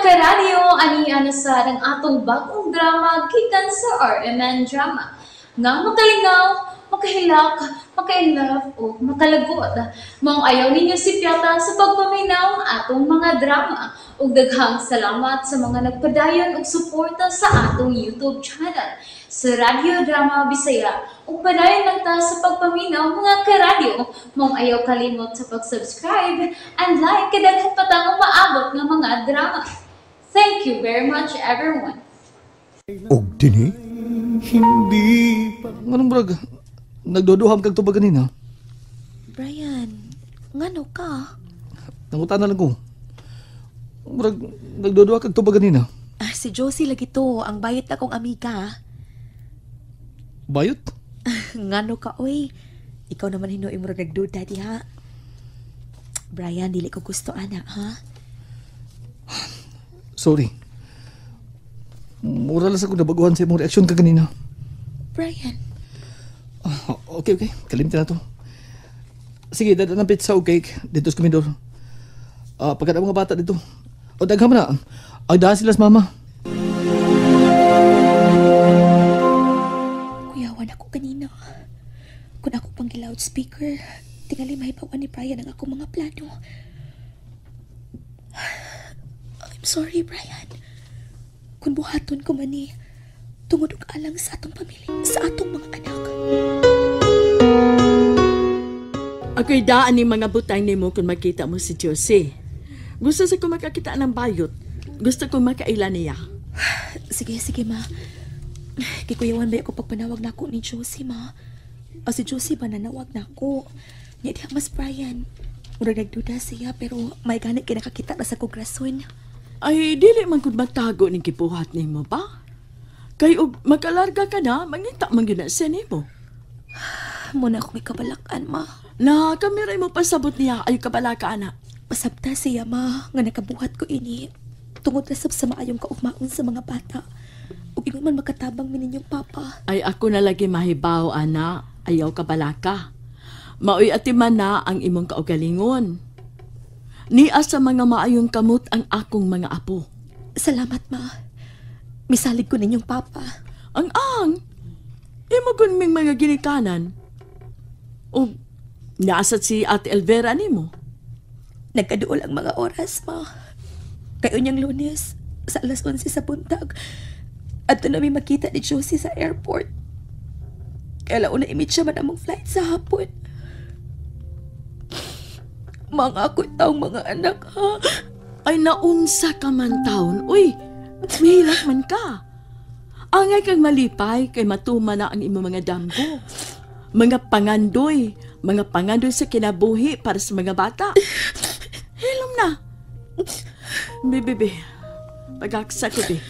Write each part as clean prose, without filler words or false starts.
Karadyo, ani na sa ang atong bagong drama gikan sa RMN Drama. Nga makalingaw, makahilak, makainlove o makalagot. Maong ayaw ninyo sipyata sa pagpaminaw atong mga drama. Ug daghang salamat sa mga nagpadayon og suporta sa atong YouTube channel sa Radyo Drama Bisaya. Ug padayon lang ta sa pagpaminaw, mga karadyo. Maong ayaw kalimot sa pag-subscribe and like kay daghan pa tang umaabot nga mga drama. Thank you very much, everyone. Og dinhi hindi pa Nganong brag, nagduduham kag tubag kanina? Brian, ngano ka? Nangutana lang ko. Murag, nagduduha kag tubag kanina. Ah, si Josie lagi to, ang bayot na kong amiga. Bayot? Ngano ka, oy. Ikaw naman hinuoy mo nagduda diha. Brian, dili ko gusto ana, ha? Sorry. Mura lang sa kong nabaguhan sa imong reaksyon ka kanina. Brian, Ah, okay. Kalimtan na to. Sige, dada ng pizza o cake dito sa komedor. Ah, pagkat ang mga bata dito. O, daghan mo na. Ay, dahil sila sa mama. Kuyawan ako kanina. Kung ako pang loudspeaker, tingali mahibawan ni Brian ang akong mga plano. I'm sorry, Brian. Kung buhaton ko man ni, tungod og alang sa atong pamilya, sa atong mga anak. Ako'y daan ni mga butang nimo kung makita mo si Josie. Gusto sa ko makakita ng bayot. Gusto ko makaila niya. Sige, sige, ma. Kikuyawan ba ako pagpanawag na ako ni Josie, ma? O si Josie ba nanawag na ako? Niya diha mas Brian. Murag nagduda siya pero may ganit kay nakakita na sa kog rason. Ay, dili man gud matago ning gibuhat nimo ba? Kay og makalarga ka na, mangita man gyud na siya nimo. Muna akong ikabalakan, ma. Na kami ray mo pasabot niya ay kabalaka ana. Pasabta siya, ma, nga nakabuhat ko ini. Tungod na sab sa maayong kaugmaon sa mga bata. Ug ingon man makatabang mi ninyong papa. Ay ako na lagi mahibaw ana, ayaw kabalaka. Maoy atiman na ang imong kaugalingon. Nia sa mga maayong kamot ang akong mga apo. Salamat, ma. Misalig ko ninyong papa. Ang, imo gun ming mga ginikanan. O naasat si Ate Elvera nimo. Nagkaduol ang mga oras, ma. Kayo niyang Lunes, sa alas 11 sa buntag. At na mi makita ni Josie sa airport. Kaya launa imit siya man among flight sa hapon. Mga ako taong mga anak, ha? Ay naunsa ka man taon. Uy, mahilak man ka. Angay kang malipay kay matuma na ang imong mga damgo. Mga pangandoy sa kinabuhi para sa mga bata. Hilom na. Bebe, pagaksa ko, be.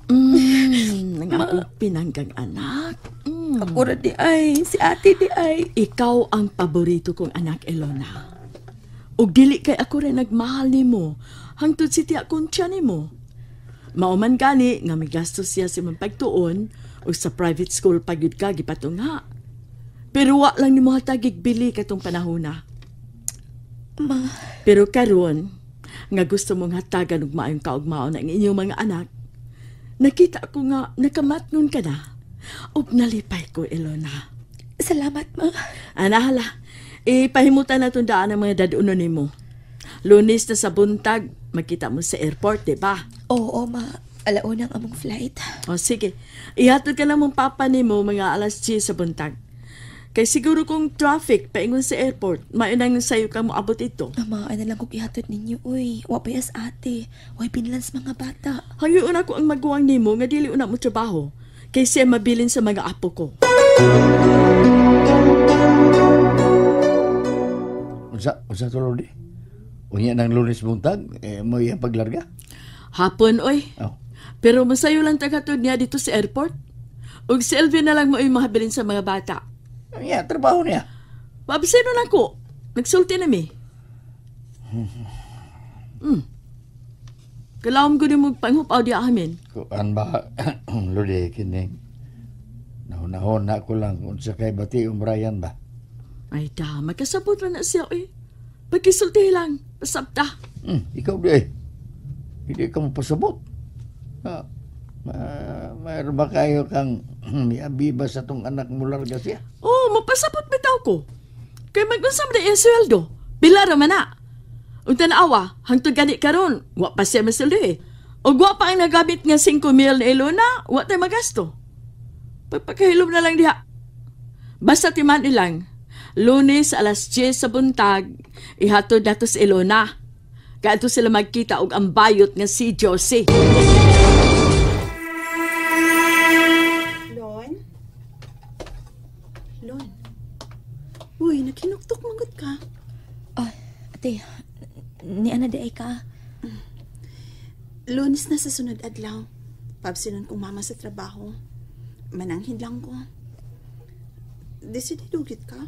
Ang akong pinanggang anak. Ako ra di ay, si ate di ay. Ikaw ang paborito kong anak, Elona. Ug dili kay ako rin nagmahal nimo hangtod si tiya Concha nimo. Mao man gani nga migastos siya sa imong pagtuon ug sa private school pagyud ka gipatungha. Pero wa lang nimo hatagig bili katong panahona. Ma, Pero karon nga gusto mong hatagan og maayong kaugmaon ang inyong mga anak, nakita ko nga nakamatngon ka na. Ug nalipay ko, Elona. Salamat, ma. Ana hala, ipahimutan na itong daan ang mga daduno nimo. Lunes na sa buntag, magkita mo sa airport, di ba? Oo, ma. Alauna ang among flight. O sige, ihatod ka na mong papa nimo mga alas 10 sa buntag. Kay siguro kung traffic paingon sa airport, maunang sayo ka moabot ito. Ama, ano lang kong ihatod ninyo, uy. Wapayas ate. Way binlans mga bata. Hangyo una ko ang maguwang nimo nga dili una mo trabaho. Kay siya mabilin sa mga apo ko. Unsa to Lodi? Unya ng Lunes buntag, eh, mo iyang paglarga? Hapon, oy. Oh. Pero masayo lang tagatod niya dito sa airport. Ug si Elvin na lang mo ay mahabilin sa mga bata. Unya, trabaho niya. Mabisino na ko. Nagsulti na mi. Kalawom ko ni mo panghupaw di amin. Kuan ba, Lodi, kining. Nahunahon na ko lang kung sa kay bati umrayan ba. Ay da, magkasabot na na siya, oy. Pagkisulti lang, pasabta. Ikaw di eh. Hindi ka mapasabot. Mayroon ba kayo kang miabiba sa tong anak mo larga siya? Oh, mapasabot bitaw ko. Kay mag-unsam na iyang sweldo. Pila ra man na. Ug tan-awa, hangtod gani karon, wa pa siya masweldo eh. Ug wa pa ang nagamit nga 5 mil na Ilona, wa tay magasto. Pagpakahilom na lang diha. Basta timan ilang, Lunes alas 10 sa buntag, ihatod nato si Ilona. Kaadto sila magkita og ang bayot nga si Josie. Lon? Lon? Uy, nakinuktok manggod ka. Oh, ate, ni ana di ay ka. Lunes na sa sunod adlaw. Pabsinon kong mama sa trabaho. Mananghin lang ko. Decidido gid ka?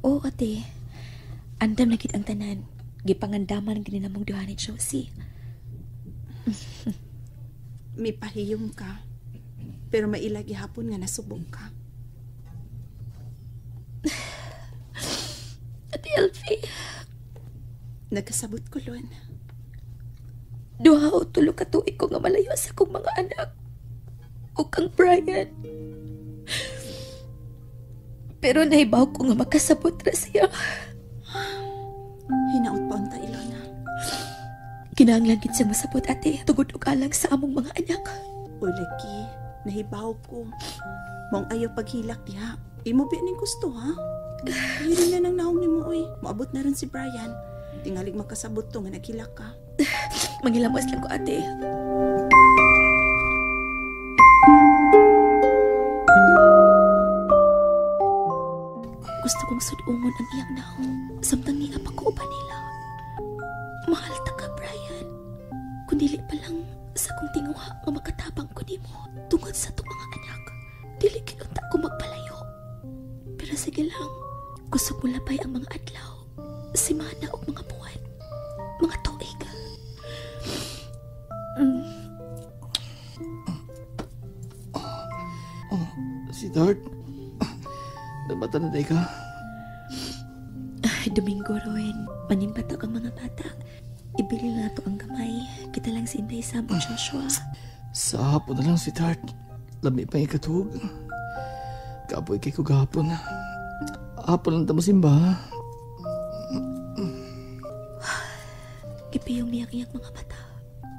Oo, ate. Andam na gid ang tanan. Gipangandaman gini namong duha ni Josie. May pahiyom ka. Pero mailagi hapon nga nasubong ka. Ate Elfie. Nagkasabot ko, Lon. Duha o tulo ka tuig ko nga malayo sa akong mga anak. O kang Brian. Pero nahibaw ko nga makasabot ra siya. Hinaot pa unta, Ilona. Kinahanglan gid siyang masabot, ate. Tugod og alang sa among mga anak. O lagi, nahibaw ko. Maong ayaw paghilak diha. Imo bi ning gusto, ha? Hirin na nang naong nimo, oy. Moabot na ron si Brian. Tingalig makasabot to nga naghilak ka. Mangilamos lang ko, ate. Gusto kong sudungon ang iyang naong samtang niya pa ko uban nila. Mahal ta ka, Brian. Kung dili pa lang sa kong tinguha nga makatabang ko nimo tungod sa itong mga anak, dili kinunta ko magpalayo. Pero sige lang, kusog mo labay ang mga adlaw, semana ug mga buwan, mga tuig. Oh, sweetheart. Nabata na tayo ka. Ay, Domingo, Roen. Manimbatok ang mga bata. Ibili na to ang gamay. Kita lang si Inday Sam o Joshua. Sa hapon na lang, sweetheart. Lami pa yung ikatug. Kapoy kay ko gahapon. Hapon lang tamo simba, ha? Gipiyong niyang iyang mga bata.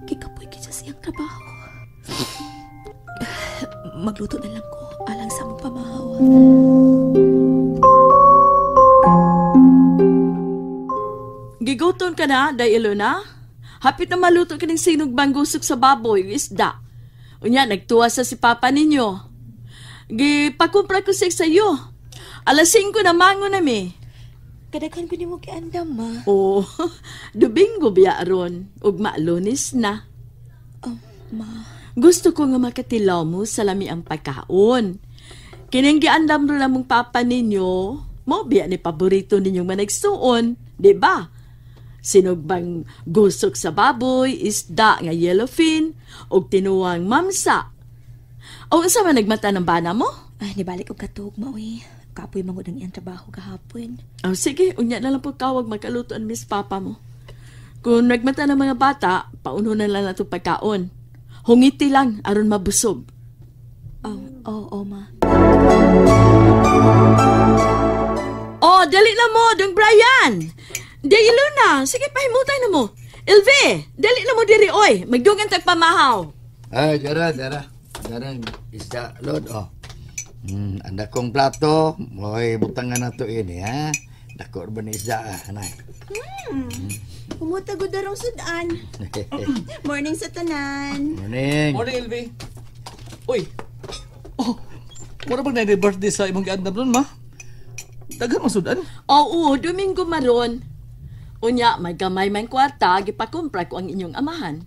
Kikapoy kit sa siyang trabaho. Magluto na lang ko alang sa mong pamahaw. Giguton ka na, Day Ilona? Hapit na maluto ka ng sinugbang gusok sa baboy, yung isda. Unya, nagtuwa sa si Papa ninyo. Gipakumpra ko siya sa'yo. 5:00 na mango na mi. Kadaghan ko nimo giandam, ma. Oh, Domingo biya ron. Ugma Lunes na. Oh, ma. Gusto ko nga makatilaw mo sa lami ang pagkaon. Kining giandam ron namong papa ninyo, mo biya ni paborito ninyong managsuon, di ba? Sinugbang gusok sa baboy, isda nga yellowfin, og tinuwang mamsa. O unsa man nagmata ng bana mo? Ay, nibalik og katug, ma, uy. Kapoy mangud ang iyang trabaho gahapon. Oh, sige, unya na lang po kawag magkaluto ang miss papa mo. Kung nagmata ng mga bata, pauno na lang nato pagkaon. Hungiti lang aron mabusog. Oh, oh, oh, ma. Oh, dali na mo, dong Brian. Di Ilona, sige pahimutay na mo. Elve, dali na mo diri oy. Magdugang tag pamahaw. Ay, dara, dara. Dara, isda, Lord, oh. Anda kong plato. Oy, butangan na to ini, ha? Dako ba ni isda, ah, anay. Pumuta gud darong sudan. Morning sa tanan. Morning. Morning, Elvie. Uy. Oh, mura bang na birthday sa imong giandam nun, ma? Daghan man sudan. Oo, Domingo maron. Unya, may gamay man kwarta, gipakumpra ko ang inyong amahan.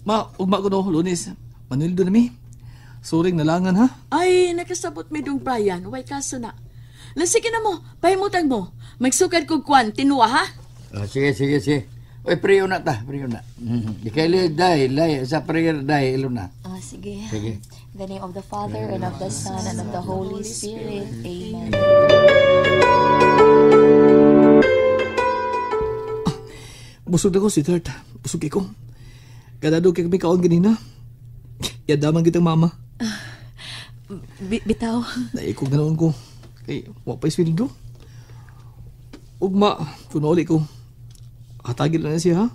Ma, ugma ko no, Lunes. Manuel do na mi. Suring nalangan, ha? Ay, nakasabot mi dong Brian. Way kaso na. Lasige na mo, pahimutan mo. Magsukad kog kwan, tinuwa, ha? Oh, sige, sige, sige. Uy, prayer na ta, prayer na. Ikaw, dahil, dahil, sa prayer, dahil, ilo na. Ah, sige. Sige. In the name of the Father, and of the Son, and of the Holy Spirit. Amen. Busog na ko, sweetheart. Busog ko. Kadado kay kami kaon ganina. Yadaman kitang mama. Bitaw. Naikog na noon ko. Kay, wa pa'y sweldo. Ugma, kung nauli ko, hatagin lang na siya, ha?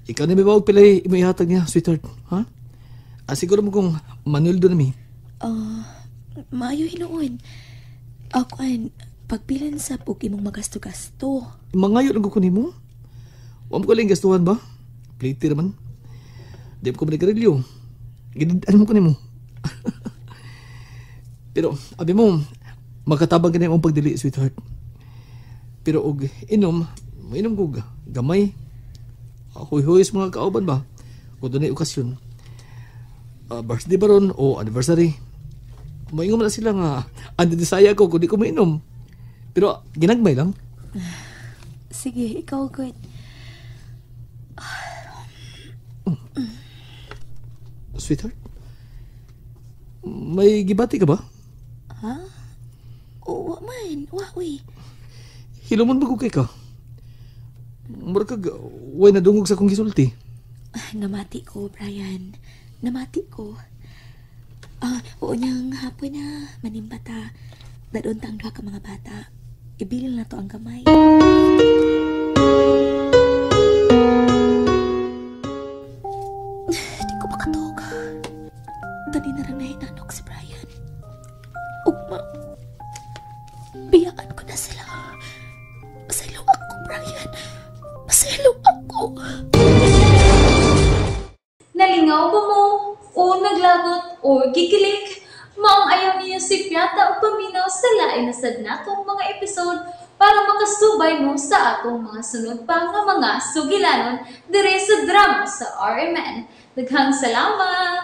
Ikaw na may bawag pilay imo ihatag niya, sweetheart, ha? Ah, siguro mo kung Manuel doon nami. Maayo hinuon. Akuan, pagpilan sa pug imong magasto-gasto. Mangayo lang ko nimo. Wa mo ko lang gastuhan ba? Plate raman. Di ko manigarilyo. Ginidaan mo ko nimo. Pero, abi mo, makatabang ka na imong pagdili, sweetheart. Pero og inom, mainom ko gamay. Huy-huy sa mga kauban ba? Kung doon ay okasyon. Birthday ba ron o anniversary? Maingon na sila nga, ang desire ko kung di ko mainom. Pero ginagmay lang. Sige, ikaw good. Sweetheart, may gibati ka ba? Ha? O, wa man. Wa, uy. Hilumon ba ko kay ka? Mura kag, way nadungog sa akong gisulti. Namati ko, Brian. Namati ko. Oo niyang hapon na, manimbata. Dadon tang duha ka mga bata. Ibilin na to ang gamay. Di ko makatog. Tani na rin nahinanok si Brian. Ugma, biyaan ko na sila. Masaylo ako, Brian. Masaylo ako. Nalingaw ba mo? O naglagot o gikilig? Maong ayaw niyo si Piata o paminaw sa lain na sad natong mga episode para makasubay mo sa atong mga sunod pa nga mga sugilanon dire sa drama sa RMN. Daghang salamat!